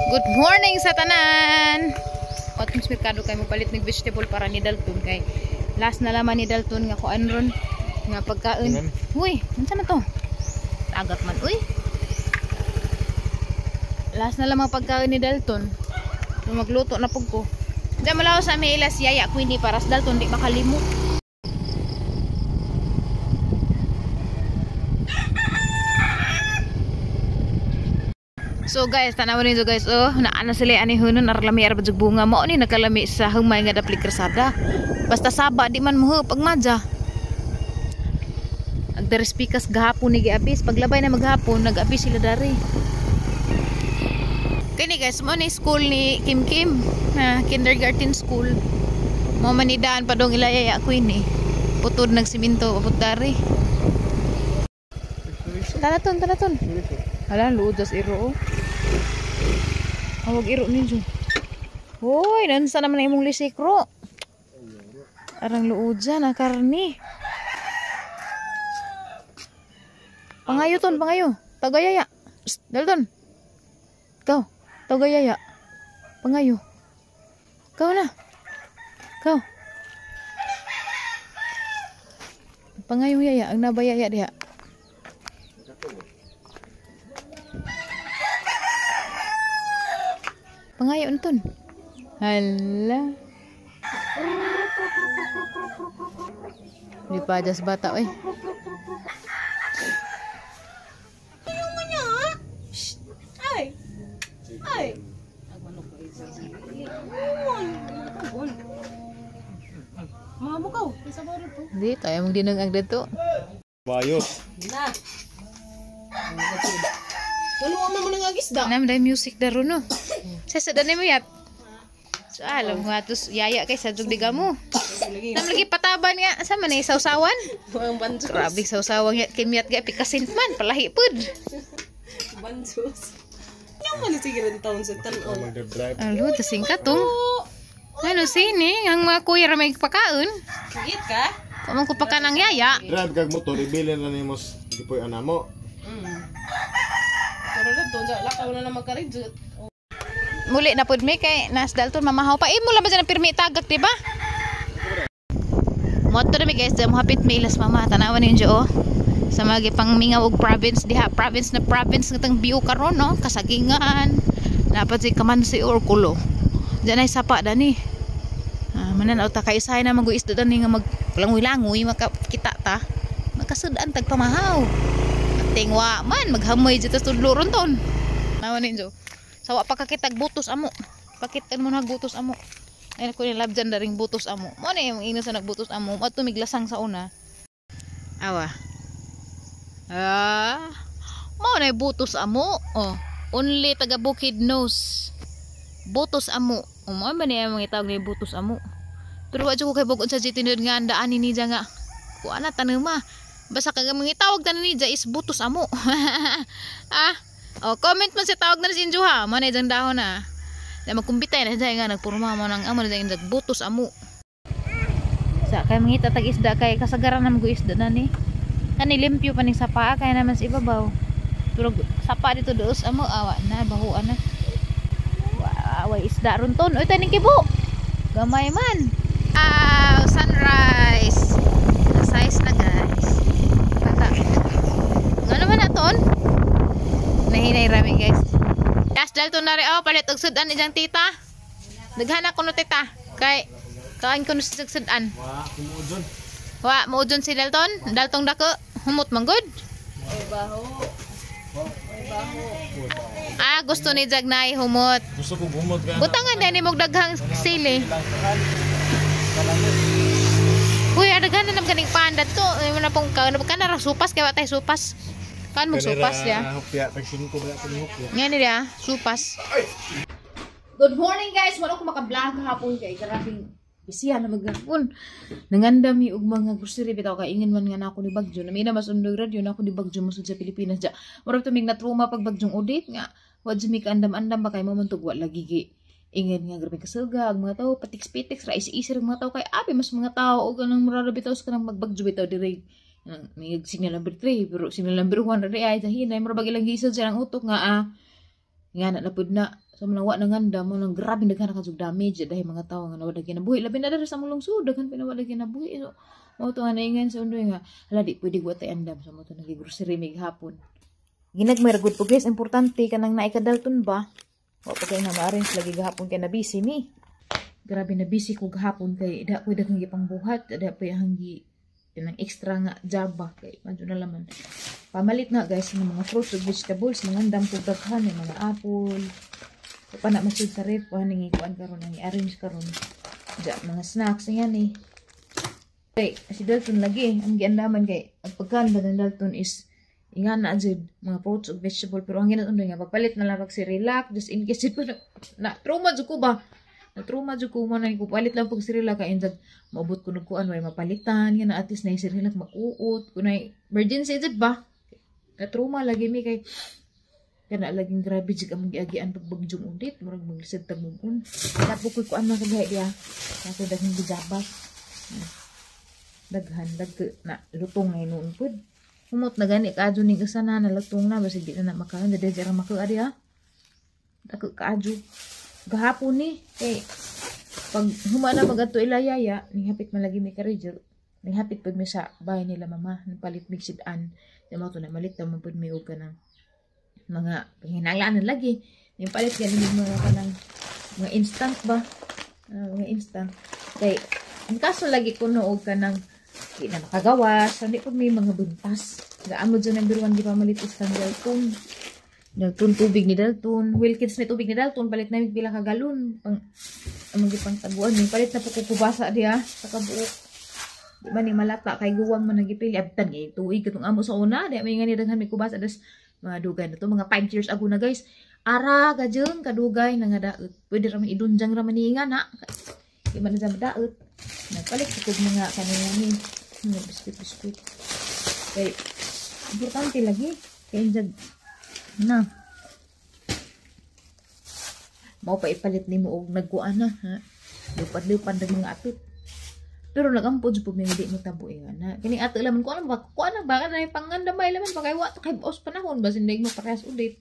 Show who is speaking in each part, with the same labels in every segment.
Speaker 1: Good morning sa tanan. Patong sa merkado kay mo palit ng vegetable para ni Dalton kay last na laman ni Dalton nga kuan ron nga pagkaon. Uy, unsa man to? Tagat man uy. Last na lamang pagkaon ni Dalton. So, magluto na pug ko. Diyan malaw sa may ilas yaya Queenie para sa Dalton di makalimot. So guys, tanawan ninyo guys, oh, naana sila ani hunon arlami ara jug bunga mao ni nakalami sa humay nga dapli krasada. Basta saba di man mo pagmadya. Ag daris pikas gahapon ni giapis, paglabay na maghapon nag-apis sila dari. Kini guys, mo ni school ni Kim Kim na kindergarten school. Mo manidaan pa dong ilayaya Queen eh. Putod nagsiminto puput dari. Tanaton, tanaton. Hala, luod das iro oh. Awag iro ninyo. Hoy, nansa naman na imong lisikro. Arang luod dyan, ah, karni. Pangayo ton, pangayo. Tagayaya. Psst, Dalton. Ikaw, tagayaya. Pangayo. Ikaw na. Ikaw. Pangayo yaya, ang nabayaya diha. Pangayo ton. Hala. Di pa jas bata oy.
Speaker 2: Ay. Ay. Mamo ka.
Speaker 1: Di tayo mong dinang ang dito.
Speaker 3: Bayot.
Speaker 2: Na. Wala man mo nang isda.
Speaker 1: Nam day music daro no. Sa sa dani mo yat. So alam nga tos yaya kay sa jug diga mo. Nam lagi pataban nga sa man eh sausawan.
Speaker 2: Ang banjos.
Speaker 1: Grabe sausawan ya kimyat ga pikasin man palahi pud.
Speaker 2: Banjos. Yang man sige rin taon sa tan-on.
Speaker 3: Magdrive.
Speaker 1: Alo tasing katong. Ano sini ang mga kuya ra may pakaon.
Speaker 2: Git ka?
Speaker 1: Kung ko pakan ang yaya.
Speaker 3: Drive kag motor ibilin na nimo gipoy anamo.
Speaker 2: Pero na doon sa lakaw na naman karidjot.
Speaker 1: Muli na pud mi kay nas Dalton mamahaw pa. Imo lang ba dyan ang pirmi tagak, di ba? Moto na mi guys, damo hapit mi ilas mama. Tanawan ninyo oh. Sa mga gipang mingaw og province diha, province na province nga tang view karon no, kasagingan. Dapat si kamansi or kulo. Diyan ay sapa dani. Ah, manan ta kay usahay na mag isda dani nga maglangoy-langoy makakita ta. Makasud-an tag pamahaw. Tingwa man maghamoy dito sa tudlo ron ton. Tanawan ninyo. Sawa pa kakitag butos amo. Pakitan mo na butos amo. Ay ko ni labjan daring butos amo. Mo na yung ino sa nagbutos amo. Mo tumiglasang sa una. Awa. Ah. Mo na yung butos amo. Oh. Only taga Bukid knows. Butos amo. O mo ba niya mga tawag na butos amo. Pero wa jud ko kay bug-on sa GT nga andaan ni niya nga. Kuan na tanuma. Basta kag mga tawag tanan niya is butos amo. Ah. Oh, comment man sa tawag na si Injo ha. Mo na diyang dahon na. Na magkumbitay na siya nga nagpurma mo nang amo na diyang butos amo. Sa kay mangita tag isda kay kasagaran na mag isda na ni. Kani limpyo pa ning sapa kay naman sa ibabaw. Pero sapa dito doos amo awa na bahuan na. Wa isda ron ton. Oy taning kibo. Gamay man. Ah, sunrise. Size na guys. Bata. Ngano man na ton? Nahinay rami guys. Yes, Dalton na rin. Oh, palit og sudan ijang tita. Daghan ako no tita. Kay kain ko no sa sudan.
Speaker 3: Wa kumuudon.
Speaker 1: Wa muudon si Dalton. Daltong dako. Humot man gud. Ah, gusto ni Jagnay humot.
Speaker 3: Gusto ko gumot ka.
Speaker 1: Butangan din ni mog daghang sili. Uy, adaghan na nam kaning panda to. Ay, mo na pong ka kana ra supas kay wa tay supas. Kan mo supas ya.
Speaker 3: Hupya tag 5 ba ako ni hupya.
Speaker 1: Nga ni dia, supas. Good morning guys. Wala ko maka-vlog hapon kay grabing bisihan na maghapon. Nangandami og mga grocery bitaw kay ingon man nga na ako ni Bagyo. Namina mas undog radyo na ako ni Bagyo mosud sa Pilipinas ja. Murag tumig na trauma pag Bagyong Odette nga. Wa jud mi kaandam-andam ba kay mo man tug wa lagi gi ingon nga grabe kasuga ang mga tao patiks-patiks ra isi-isi ra mga tao kay abi mas mga tao og kanang mura ra bitaw sa kanang magbagyo bitaw diri. May signal number 3 pero signal number 1 ra ay hinay mura bag ilang gisod sa ilang utok nga ah. Nga na pud na. So man wa nangandam mo nang grabe daghan na kadtog damage dahil mga tawo nga nawala kinabuhi, labi na diri sa among lungsod, daghan pa nawala kinabuhi. So mao to nga naingan sa undoy nga hala, di pwede wa tay andam. So mao to nagi-grocery mig hapon. Ginagmay ra gud po, guys, importante kanang naay kadalton ba. Wa pa kay nga ma-arrange lagi gahapon kay na busy mi. Grabe na busy ko gahapon kay da ko daghang gipangbuhat, da pa hanggi kanang extra nga job ba kay medyo na laman. Pamalit na, guys, ng mga fruits ug vegetables, mga andam ko daghan, yung mga apple. O pa na masud sa ref, kuan ning ikuan karon, ang i-arrange karon. Ja, mga snacks yan eh. Kay si Dalton lagi, ang giandaman kay ang pagkaan ba ng Dalton is ingana jud mga fruits ug vegetable, pero ang ginatundoy nga pagpalit na lang pag Cerelac just in case jud pa na trauma jud ko ba, na trauma jud ko mo na ko palit lang pag Cerelac kay injag maabot ko nagkuan, way mapalitan nga na at least na Cerelac makuot kun ay emergency jud ba. Na trauma lagi mi kay kana laging grabe jud among giagian pagbagyong ulit, murag maglisod tag mumun. Tapos koy kuan man kagahi diya ako, daghang gijabas, daghan dag na lutong na hinuon pud. Humot na gani kaadyo ning usa na nalutong na, basig di na na makaon dili ra maka adi ha. Dako kaadyo gahapon ni kay pag huma na magadto ila yaya ning hapit man lagi mi karidyo, ning hapit pud mi sa bahay nila mama, palit mig sidan. Di mo to na malit na man pud mi og kanang mga panginahanglan na lagi. Ning palit gani mig mga kanang mga instant ba. Ah, mga instant kay ang kaso lagi kuno og kanang di na makagawas, hindi po may mga buntas. Gaamo dyan number one, di pa malit is kang Dalton. Dalton, tubig ni Dalton. Wilkins may tubig ni Dalton, palit na pila ka galon. Pang, among gipang taguan, may palit na po kukubasa diya sa kabuok. Di ba ni malata, kay guwang man nagipili. Abtan, kay tuig, katong amo sa una, di may nga ni daghan may kubasa. Das, mga dugay na to, mga 5 years ago na, guys. Ara, kadyeng, kadugay, na nga daot. Pwede raman idunjang raman ni nga na. Di man na dyan madaot. Nagpalit ko mga kanina ni mga biskuit-biskuit. Kay, importante lagi. Kay injag, na. Mao pa ipalit nimo og nagkuan na, ha? Lupad-lupad ng mga atot. Pero nagampo jud po may di mo tabo eh, na. Kini ato laman ko ano ba kuan na ba na pangandamay laman ba kay wa kay os panahon basin mo parehas ulit.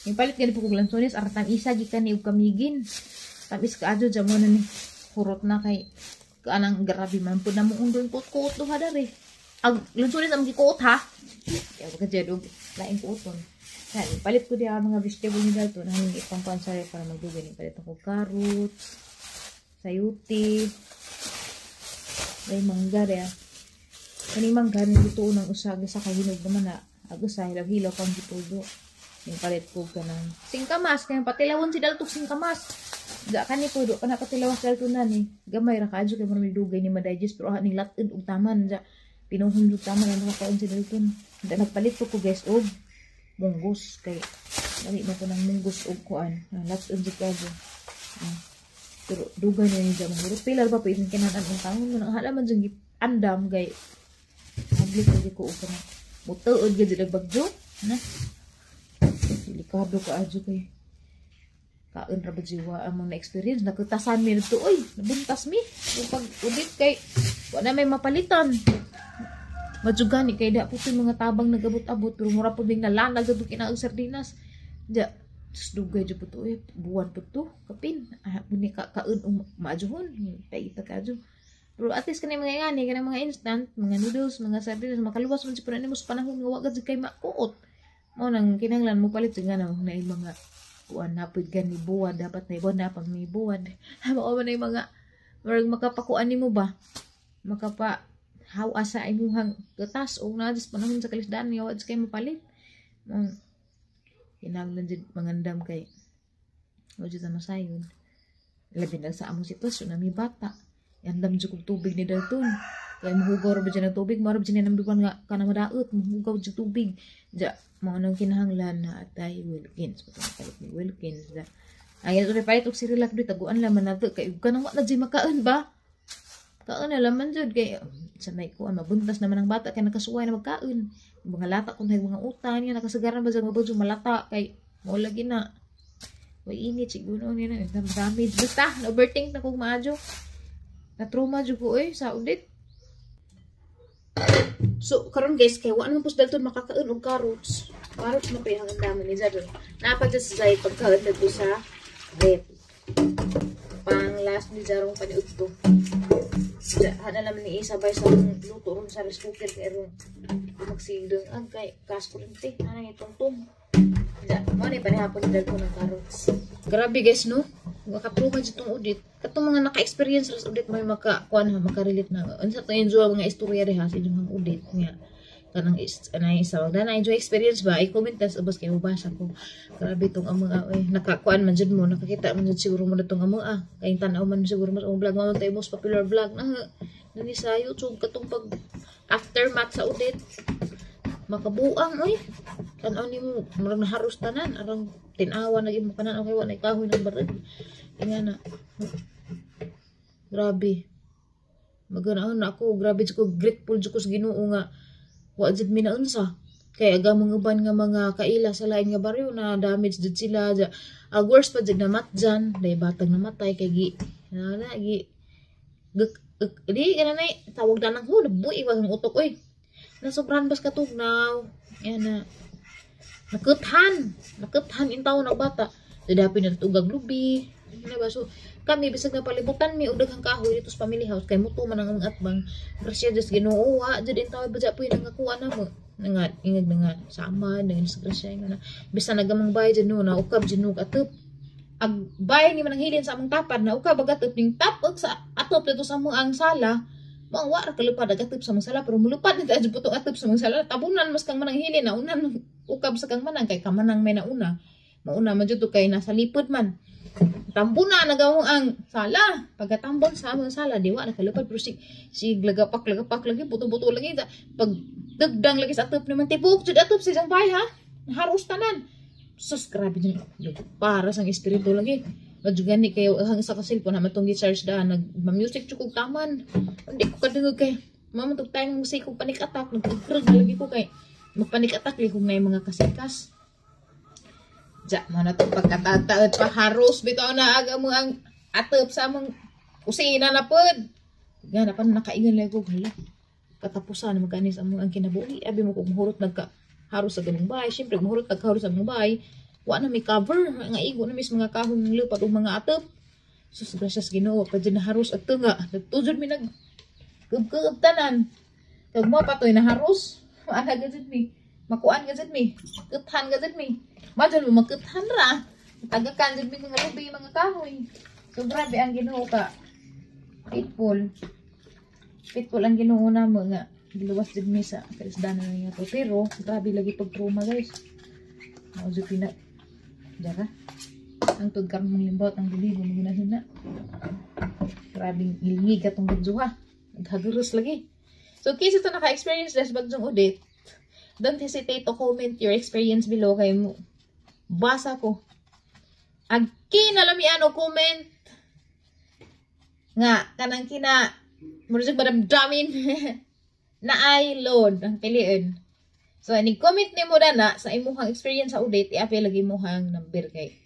Speaker 1: Yung palit gani po kog lansones artan isa gikan ni og kamigin. Tamis kaadyo dyan mo na ni hurot na kay kanang grabe man pud na mo undon kuot-kuot duha dere. Ang lansones ang gikuot ha. Kaya ka jud og laing kuoton. Yan, palit ko diha mga vegetable ni Dalton nang ipangkuan sa ref para magdugay ni palit ako carrots, sayuti, may mangga diha. Kani mangga ni dito unang usag sa kahinog naman na. Ag usa hilaw-hilaw pang gitudo. Yung palit ko kanang singkamas kay patilawon si Dalton singkamas. Ga kani ko do kana patilawas Dalton na ni. Gamay ra kaadyo kay murag dugay ni ma-digest pero ning lat-id og taman ja. Pinuhon jud taman ang makakaon si Dalton. Da nagpalit ko guys og munggos kay dali man ko ng munggos og kuan. Lat-id jud kaadyo. Pero dugay na ni dyan mahurot. Pilar ba po itong kinanan ang taon mo nang halaman dyan andam kay hablik lagi ko og kanang mutuod gid jud bagyo na. Delikado ka adyo kay kaon ra ba jiwa among na experience, nakutasan mi dito, oy nabuntas mi kung pag udit kay wa na may mapalitan. Madjugani kay da po mga tabang nagabot-abot pero mura po ding nalanag adto kinaog sardinas ja. Sus, dugay jud po to eh, buwan po to kapin ah muni ka kaon og maadyohon paita ka adyo. Pero at least kani mga ngani kanang mga instant, mga noodles, mga sardinas, makaluwas man jud nimo sa panahon nga wa gud kay makuot. Mo nang kinahanglan mo palit nga na na mga kuan napod gani buwad, dapat na ibuwad na pag may buwad. Mao man na yung mga murag makapakuan nimo ba, makapa hawa sa imuhang gatas o na sa panahon sa kalisdaan nga wa kay mapalit. Mong kinahanglan jud mangandam kay wa jud ta masayon, labi na sa among sitwasyon na may bata. Andam jud kog tubig ni Dalton kay mahugaw ra ba dyan ang tubig, mao ra ba dyan number one nga kana madaot, mahugaw jud tubig ja. Mao nang kinahanglan na atay Wilkins, palit ni Wilkins ja. Ay ito palit og Cerelac do taguan lang man nato kay kanang wa na jud makaon ba, kaon na laman jud kay sa may kuan mabuntas naman ang bata kay nakasuway na magkaon. Mga lata kung mga utan nga nakasagaran ba sa mga malata kay mao lagi na way init siguro niya na damage. Basta na overthink na kog maadyo, na trauma jud ko eh sa udit. So karon guys, kay wa naman pus Dalton makakaon og carrots. Carrots mo pa yung dami ni Zado. Napag sa Zay pagkaon na to sa rep. Pang last ni Zarong paniud to. Hana naman ni isabay sa luto ron sa rice cooker kay ron magsigdong ang kay kas kurente ana ni tungtong. Ja, mo ni panihapon ni ko ng carrots. Grabe guys, no? Makatruma jud tong audit. Katong mga naka-experience ra sa audit may maka kuan ha, maka-relate na. Unsa to enjoy mga istorya diha sa inyong audit nga kanang is anay isa wag na enjoy experience ba, i-comment tas ubos kay mabasa ko. Grabe tong among oy, nakakuan man jud mo, nakakita man jud siguro mo na tong among kay tan-aw man siguro mas ang vlog mo tayo, most popular vlog na nani sa YouTube, katong pag aftermath sa audit. Makabuang oy, tan-aw nimo murag naharos tanan, arang tin-awa na gyud mo kanan, okay, wa na kahoy ng baril nga na. Grabe, maganaon na ako. Grabe jud ko, grateful jud ko sa Ginoo nga wa jud mi naunsa kay aga mga uban nga mga kaila sa lain nga baryo na damage jud sila ja. Ag worst pa jud na matjan day batang namatay kay gi na na gi di kana na tawag na nang ho, nabuhi wag ang utok oy, nasobrahan bas katugnaw yan na nakuthan nakuthan in taon ang bata. Dapin na tugag lubi na ba. So kami, bisag na palibutan mi og daghang kahoy dito sa family house kay muto man ang among atbang, grasya Diyos Ginoo wa jud in tawo ba po yung nangakuha na mo nga ingag na nga sama na disgrasya nga na bisan nagamang bay jud no na ukab jud no atop ag bay ni man ang hilin sa among tapad na ukab ag atop ning tapok sa atop dito sa among ang sala. Mao wa ra kalupad ag atop sa among sala, pero mulupad ni jud putong atop sa among sala, tabunan mas kang manang hilin na unan ukab sa kang manang kay kamanang may nauna mauna man jud to kay nasa lipod man. Tambuna nagawang ang sala. Pagkatambon sa among sala, di wa nakalupad, pero si lagapak lagapak lagi, buto-buto lagi. Pag dagdang lagi sa atop naman tibok jud atop sa isang bahay ha. Haros tanan. Sus, grabe jud. Para sang espiritu lagi. Madyo gani kayo ang sa ka cellphone ha matong gi-charge daan nag music jud kog taman. Hindi ko kadungog kay mamantog time mo kog panic attack, nagkukrag lagi ko kay magpanic attack lagi kung may mga kasikas. Ja, mo na itong pagkatataot pa haros bitaw na aga mo ang atop sa among kusina na pod. Nga na pa nakaingan lang ko, hala. Katapusan na magkanis among ang kinabuhi. Abi mo kung mahurot nagka haros sa ganung bahay. Siyempre, mahurot nagkaharos sa ganung bahay. Wa na may cover. Nga igo na mis mga kahong lupad o mga atop. Sus, gracias Ginoo. Pa dyan naharos at nga. Nagtujod mi nag kub tanan. Kag mo patoy naharos. Maana gajud mi. Makuan gajud mi. Kuthan gajud mi. Madyan mo magkuthan ra. Tagakan jud mi mga rubi, mga kahoy. So grabe ang Ginoo ka. Faithful. Faithful ang Ginoo namo nga giluwas jud mi sa kalisdanan nga to. Pero grabe lagi pag trauma guys. Mao jud pina dara. Ang tug karon mong limbaot ang dili mo magunahina. Grabing ilngig atong bagyo ha. Naghaguros lagi. So kaysa to naka-experience des bagyong Odette, don't hesitate to comment your experience below kay mo. Basa ko. Ag kinalamian o comment nga kanang kina murag madamdamin na ay load ang piliin. So ani comment nimo dana sa imuhang experience sa Odette, i-apil lagi imuhang number kay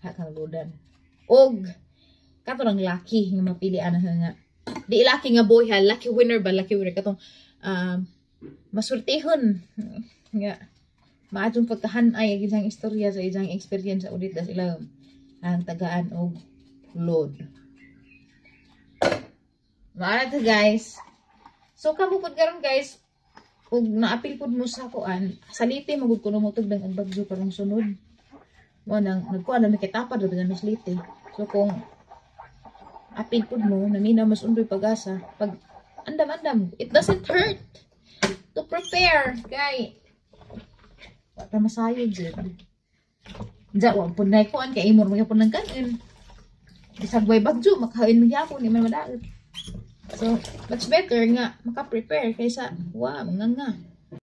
Speaker 1: hakang loadan. Og kato nang lucky nga mapili ana nga. Di lucky nga boy ha, lucky winner ba, lucky winner katong masultihon nga maadtong pagkahanay ang isang istorya sa isang experience sa Odette das ilang ang tagaan og load. Maana to guys. So kamo pud karon guys, ug naapil pud mo sa kuan, salite magud kuno mo tugdang ang bagyo karong sunod. Mo nang nagkuan na may kitapad ra na salite. So kung apil pud mo, namina mas undoy pag-asa, pag andam-andam, it doesn't hurt to prepare kay wa ta masayod jud. Diya, wa pud nay kuan kay imor magyapon ng kanin. Bisag way bagyo, makain magyapon, di man madaot. So, much better nga maka-prepare kaysa wa mga nga.